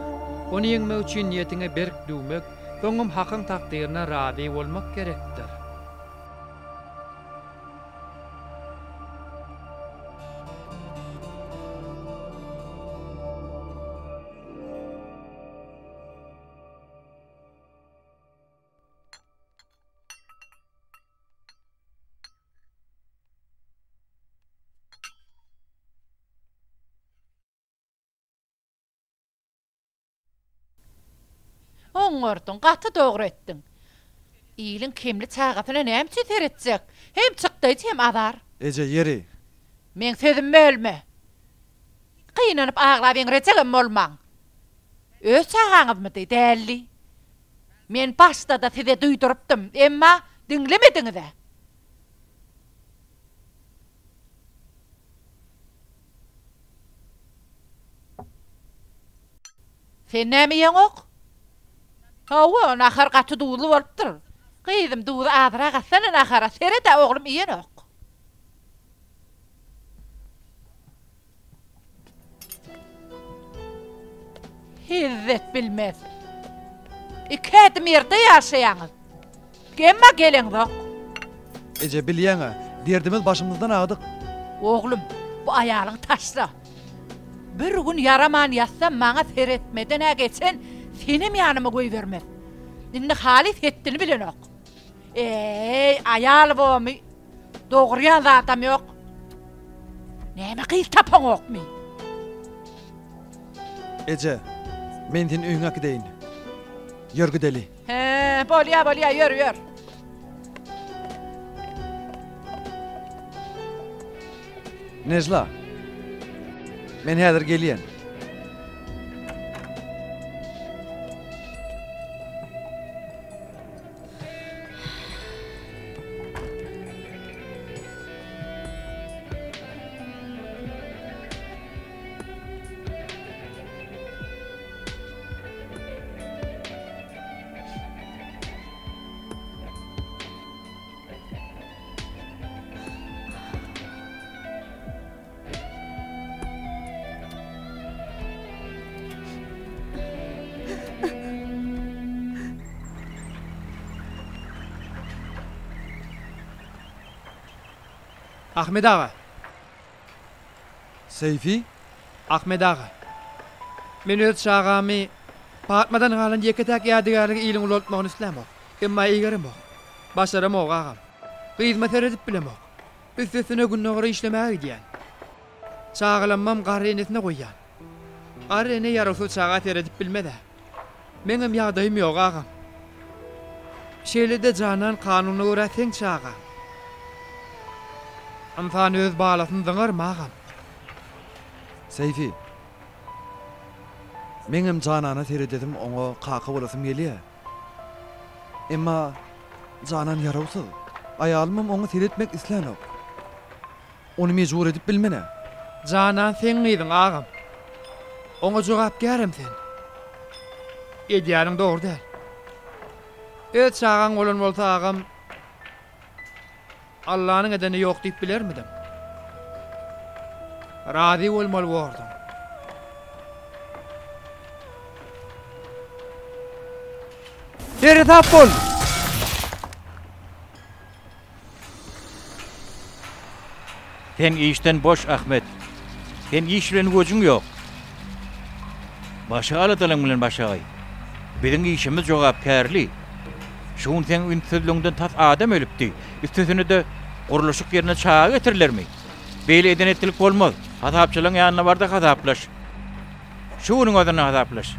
Ony ýeňmek üçin niýetiňe berk düwmek, soňam Hakyň takdyryna razy bolmak gerekdir. Oňardyň, gaty dogry etdiň. Iliň kemli çagasyna näme üçin seretjek? Hem çykdaýjy, hem azar. Eje, ýeri. Meň sözümi bölme. Gynanyp aglap eňrejegem bolmaň. Öz çagaňyzmydy, däldi. Men başda-da size duýdurypdym, emma diňlemediňiz-ä. Sen näme iýeňok? Hawa, nahar gaty duzly bolupdyr. Gyzym, duzy azrak atsana nahara, sered-ä, oglum iýenok. Hezzet bilmez. Iki ädim ýerde ýaşaýaňyz. Emma geleňzok. Eje, bilýäň-ä, derdimiz başymyzdan agdyk. Oglum, bu aýalyňy taşla. Bir gün ýaraman ýatsa, maňa seretmeden-ä geçen senem ýanyma goýbermez. Indi halys hetdini bilenok. Eý, aýal bomy? Dogurýan zadam ýok. Näme gyz tapaňokmy? Eje, men seni öýüňe äkideýin. Ýör gideli. Hä, bolýa, bolýa, ýör, ýör. Nejla, men häzir gelýän. Ahmet aga. Seýfi? Ahmet aga. Men öz çagamy Patmadan galan ýeke-täk ýadygärligi iliň ulaltmagyny islämok. Emma eýgeremok. Başaramok agam. Gyzyma seredip bilemok. Üstesine gündogara işlemäge gidýän. Çagalammam garry enesine goýýan. Garry ene ýarawsyz çaga seredip bilmez-ä. Meňem ýagdaýym ýok, agam. Şeýle-de Janan kanuna görä seň çagaň. Ynsan öz balasyny zyňarmy, agam? Seýfi, meňem Janana seredesim, oňa kaka bolasym gelýä. Emma Janan ýarawsyz. Aýalymam oňa seretmek islänok. Ony mejbur edip bilmen-ä. Janan seň gyzyň, agam. Oňa jogapkärem sen. Edýäniň dogry däl. Öz çagaň bolan bolsa, agam, Allanyň edeni ýok diýip bilermidiň? Razy bolmaly borduň. Seresap bol! Sen işden boş, Ahmet. Sen iş bilen göjüň ýok. Başga aladalaň bilen başagaý. Biziň işimiz jogapkärli. Şu gün seň ünssüzligiňden tas adam ölüpdi. Üstesine-de gurluşyk ýerine çaga getirilermi? Beýle eden-etdilik bolmaz. Hasapçylaň ýanyna bar-da hasaplaş. Şu günüň özünde hasaplaş.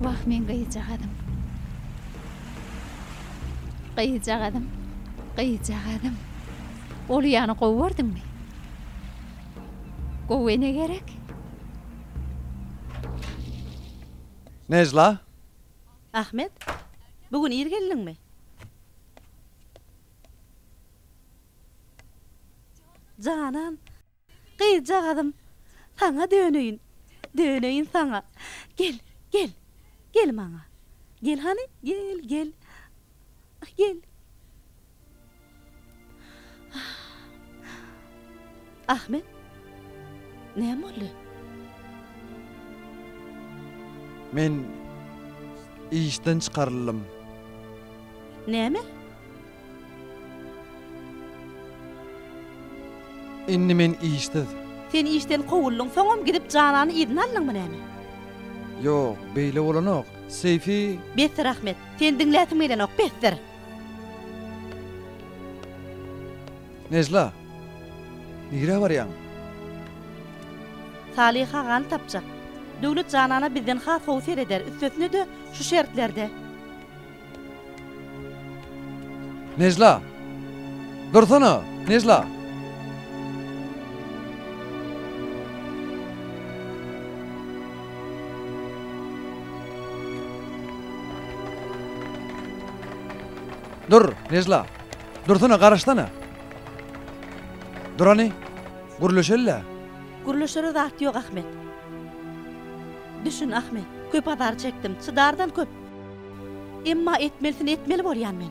Wah meň gyzjagazym. Gyzjagazym. Gyzjagazym. Ol ýany gowy gördüňmi? Gowy ene gerek. Nejla? Ahmet, bu gün ir geldiňmi? Janan, gyzjagazym, saňa döneýin, döneýin saňa. Gel, gel, gel maňa. Gel hany, gel, gel. Gel. Ahmet, näme boldy? Men işden çykaryldym. Näme? Indi men işsiz. Sen işden kowuldyň, soňam gidip Janany yzyna aldyňmy näme? Ýok, beýle bolanok. Seýfi. Besdir, Ahmet. Seni diňläsim gelenok, besdir. Nejla, nirä barýaň? Salyh agany tapjak. Döwlet Janana bizden has gowy sereder, üstesine-de şu şertlerde. Nejla! Dursana, Nejla! Dur, Nejla! Dursana, garaşsana! Dur hany, gürleşeli-le. Gürleşere zat ýok, Ahmet. Düşün, Ahmet, köp azar çekdim, çydardan köp. Emma etmelisini etmeli bolýan men.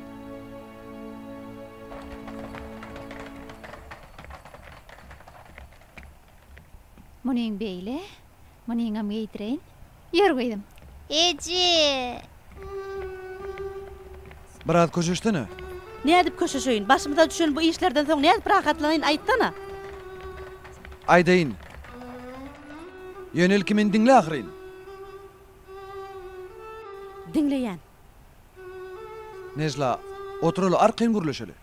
Munyň beýle, munyňam geýdireýin. Ýör gyzym. Eje! Biraz köşeşsene. Nädip köşeşeýin? Başymyza düşen bu işlerden soň nädip rahatlanaýyn, aýtsana? Aýdaýyn. Ýöne ilki meni diňle ahyryn. Diňleýän. Nejla, oturaly, arkaýyn gürleşeli.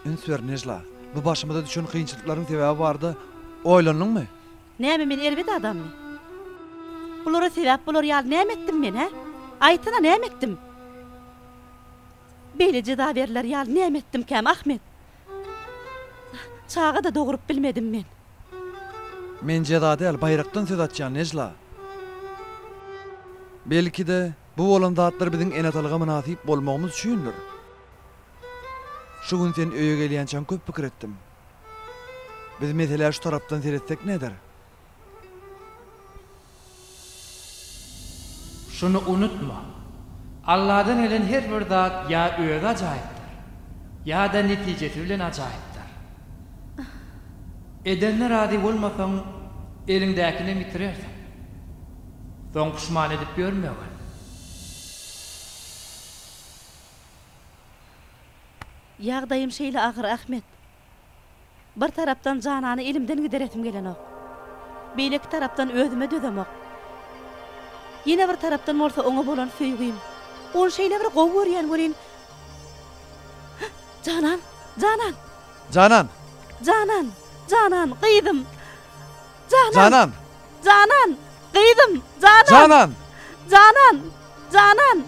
Üns ber, Nejla, bu başymyza düşen kynçylyklaryň sebäbi barada oýlandyňmy? Näme men erbet adammy? Bulara sebäp bolar ýaly näme etdim men, hä? Aýtsana, näme etdim? Beýle jeza berler ýaly näme etdimkäm, Ahmet? Çaga-da dogrup bilmedim men. Men jeza däl, baýrakdan söz açýan, Nejla. Belki-de, bu bolan zatlar biziň ene-atalyga mynasyp bolmagymyz üçindir. Şu gün sen öýe gelýänçäň köp pikir etdim. Biz meselä şu tarapdan seretsek näder? Şuny unutma, Alladan gelen her bir zat ýa özi ajaýypdyr, ýa-da netijesi bilen ajaýypdyr. Edenine razy bolmasaň, eliňdäkinem ýitirersiň. Soň puşman edip ýörmegin. Ýagdaýym şeýle agyr, Ahmet. Bir tarapdan Janany elimden gideresim gelenok. Beýleki tarapdan özüme dözemok. Ýene bir tarapdan bolsa oňa bolan söýgim. Ony şeýle bir gowy görýän welin. Janan! Janan! Janan! Janan! Janan! Gyzym! Janan! Janan! Janan! Gyzym! Janan! Janan! Janan! Janan!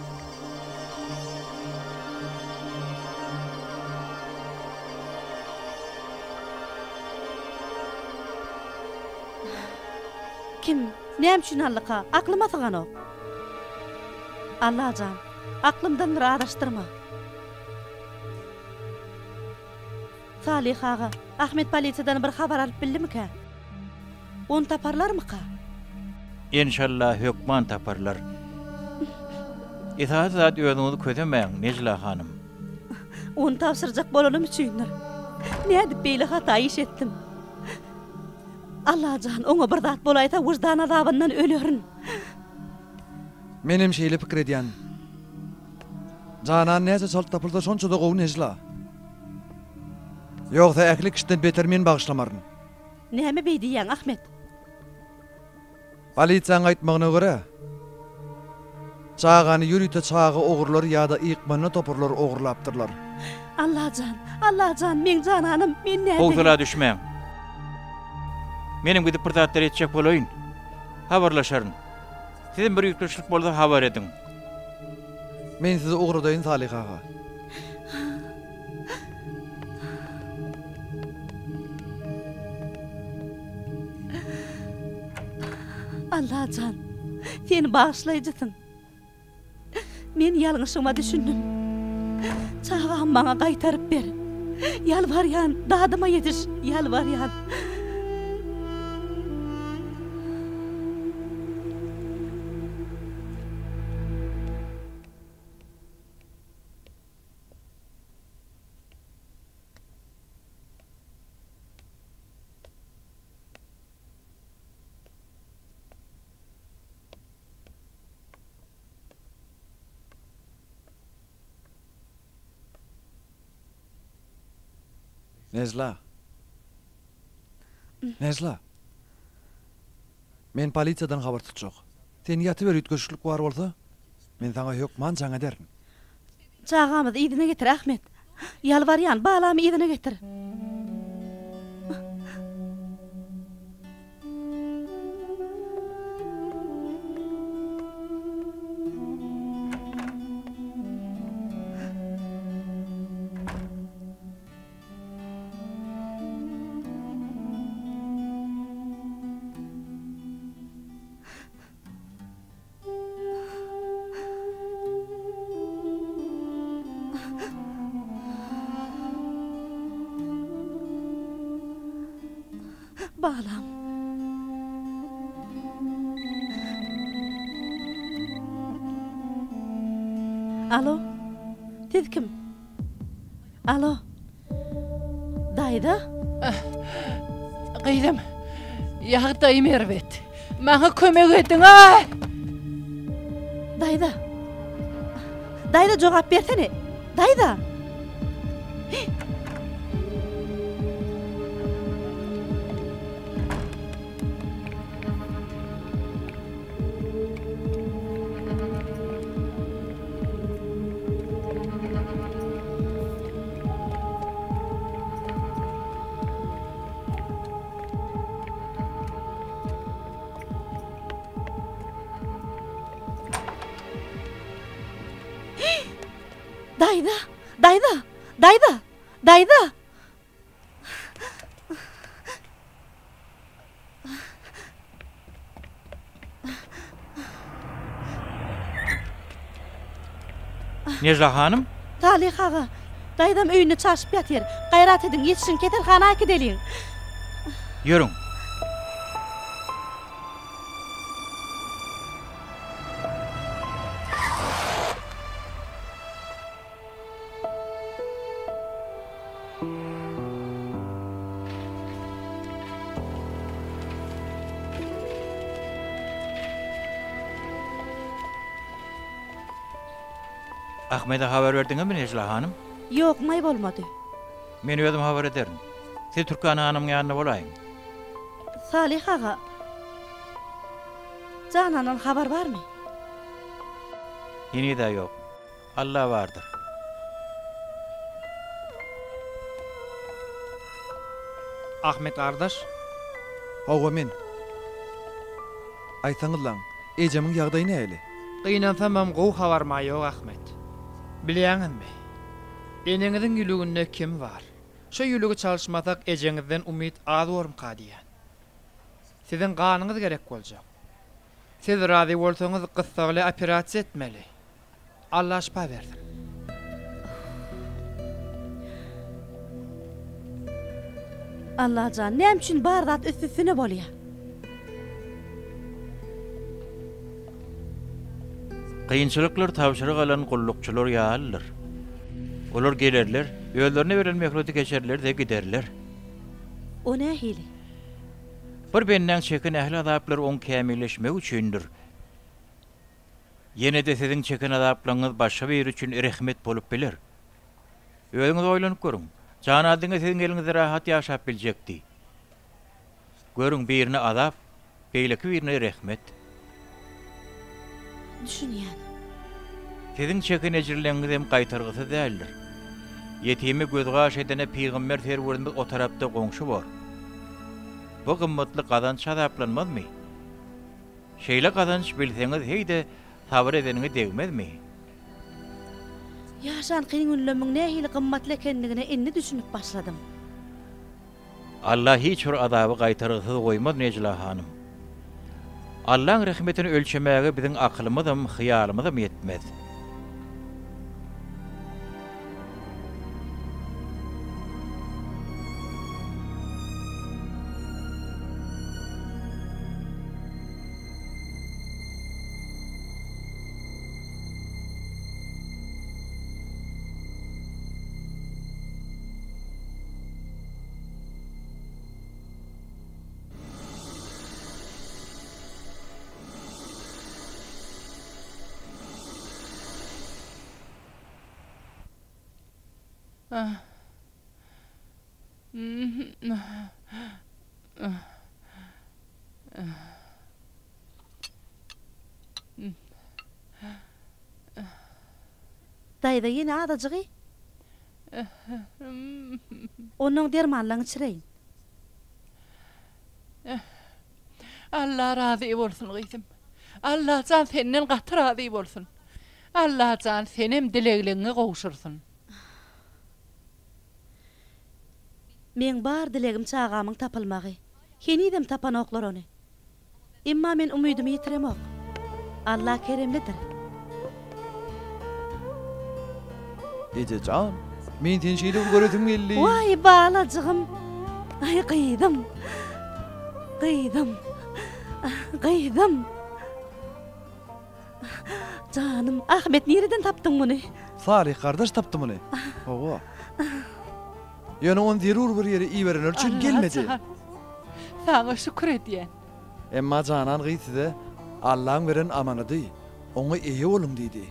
Kim, näme üçin aldyka, aklyma syganok. Allajan, aklymdan bir azaşdyrma. Salyh aga, Ahmet polisiýadan bir habar alyp bildimikä? Ony taparlarmyka? Enşalla hökman taparlar. Esasy zat özüňizi kösemäň, Nejla hanym. Ony tabşyrjak bolanym üçindir. Nädip beýle hata iş etdim? Allajan, oňa bir zat bolaýsa wyždan azabyndan ölerin. Menem şeýle pikir edýän. Janan näçe çalt tapylsa şonça-da gowy Nejla. Ýogsa ähli kişiden beter men bagyşlamaryn. Näme beý diýýäň, Ahmet? Polisiýanyň aýtmagyna görä, çagany ýörite çaga ogurlary ýa-da ykmanda toparlary ogurlapdyrlar. Allajan, Allajan, meň jananym, men nädeýin? Howsala düşmäň. Menem gidip bir zatlar etjek bolaýyn. Habarlaşaryn. Sizem bir üýtgeşiklik bolsa habar ediň. Men sizi ugradaýyn Salyh aga. Allajan, sen bagyşlaýjysyň. Men ýalňyşyma düşündim. Çagamy maňa gaýtaryp ber. Ýalbarýan, dadyma ýetiş, ýalbarýan. Nejla. Nejla. Men polisiýadan habar tutjak. Sen ýatyber üýtgeşiklik bar bolsa, men saňa hökman jaň ederin. Çagamyzy yzyna getir, Ahmet. Ýalbarýan, balamy yzyna getir. Balam. Alo. Siz kim? Alo. Daýza? Gyzym, ýagdaýym erbet. Maňa kömek ediň-aý! Daýza! Daýza jogap bersene! Daýza! Daýza! Daýza! Daýza! Daýza! Nejla hanym? Salyh aga, daýzam öýünde çaşyp ýatyr. Gaýrat ediň, ýetişiň, keselhana äkideliň. Ýörüň. Ahmede habar berdiňizmi, Nejla hanym? Ýok, maý bolmady. Men özüm habar ederin. Siz Türkan hanymyň ýanynda bolaýyň. Salyh aga, Janandan habar barmy? Heniz-ä ýok. Alla bardyr. Ahmet gardaş. Hawa men. Aýtsaňyzlaň, ejemiň ýagdaýy nähili? Gynansamam gowy habarma ýok Ahmet. Bilýäňizmi? Eneňiziň ýülüginde kim bar? Şo ýülügi çalyşmasak ejeňizden umyt az bormka diýýän. Siziň ganyňyz gerek boljak. Siz razy bolsaňyz gyssagly operasiýa etmeli. Alla şypa bersin. Allajan näme üçin bar zat üst üstüne bolýa. Kynçylyklar tabşyryk alan gullukçylar ýalydyr. Olar gelerler, özlerine berlen möhleti geçerler-de giderler. O nähili? Bir bendäň çeken ähli azaplary oň kämilleşmegi üçindir. Ýene-de siziň çeken azaplaryňyz başga biri üçin rehmet bolup biler. Özüňiz oýlanyp görüň, Jana diňe siziň eliňizde rahat ýaşap biljekdi. Görüň, birine azap, beýleki birine rehmet. Düşünýän. Siziň çeken ejirleňiz hem gaýtargysyz däldir. Ýetimi göz-gaş edene Pygamber Serwerimiz o tarapda goňşy bor. Bu gymmatly gazanç azaplanmazmy? Şeýle gazanç bilseňiz heý-de sabyr edeniňe degmezmi? Ýaşan kyn günlemiň nähili gymmatly ekenligine indi düşünip başladym. Alla hiç bir azaby gaýtargysyz goýmaz Nejla hanym. Allaň rehmetini ölçemäge biziň akylymyzam, hyýalymyzam ýetmez. Daýza ýene azajygy. Onnoň dermanlaň içireýin. Alla razy bolsun gyzym. Allajan senden gaty razy bolsun. Allajan senem dilegliňe gowşursyn. Meň bar dilegim çagamyň tapylmagy. Henizem tapanoklar ony. Emma men umydymy ýitiremok. Alla keremlidir. Eje jan, men seni şeýle bir göresim geldi. Waý, balajygym! Aý, gyzym! Gyzym. Gyzym. Janym, Ahmet nireden tapdyň muny? Salyh gardaş tapdy muny. Hawa. Ýöne ony zerur bir ýere iberenleri üçin gelmedi. Allajan, saňa şükür edýän. Emma Janan gyz size Allaň beren amanady, oňa eýe boluň diýdi.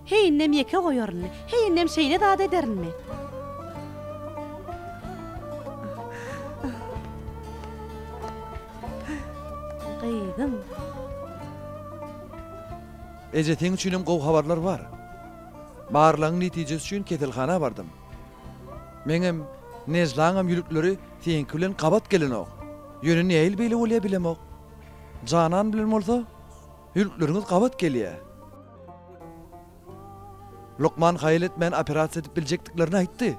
Heý indem ýeke goýarynmy? Heý indem şeýle zat ederinmi? Gyzym. Eje seň üçinem gowy habarlar bar. Barlagyň netijesi üçin keselhana bardym. Meňem, Nejlaňam ýülükleri seňki bilen gabat gelenok. Ýöne nähili beýle bolýa bilemok. Janan bilen bolsa ýülükleriňiz gabat gelýä. Lukman haýal etmän operasiýa edip biljekdiklerini aýtdy.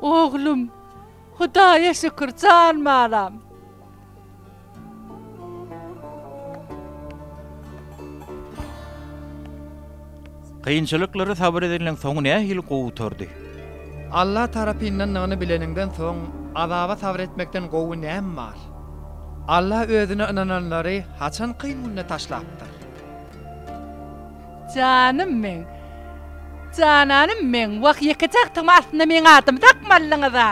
Oglum, Hudaýa şükür, jan balam. Kynçylyklara sabyr edeniň soňy nähili gowy gutardy? Alla tarapyndandygyny bileniňden soň, azaba sabyr etmekden gowy näme bar? Alla özüne ynananlary haçan kyn günde taşlapdyr? Janym meň. Jananym meň. Wah, ýekeje agtygymy aslynda meň adymy dakmalydyňyz-a.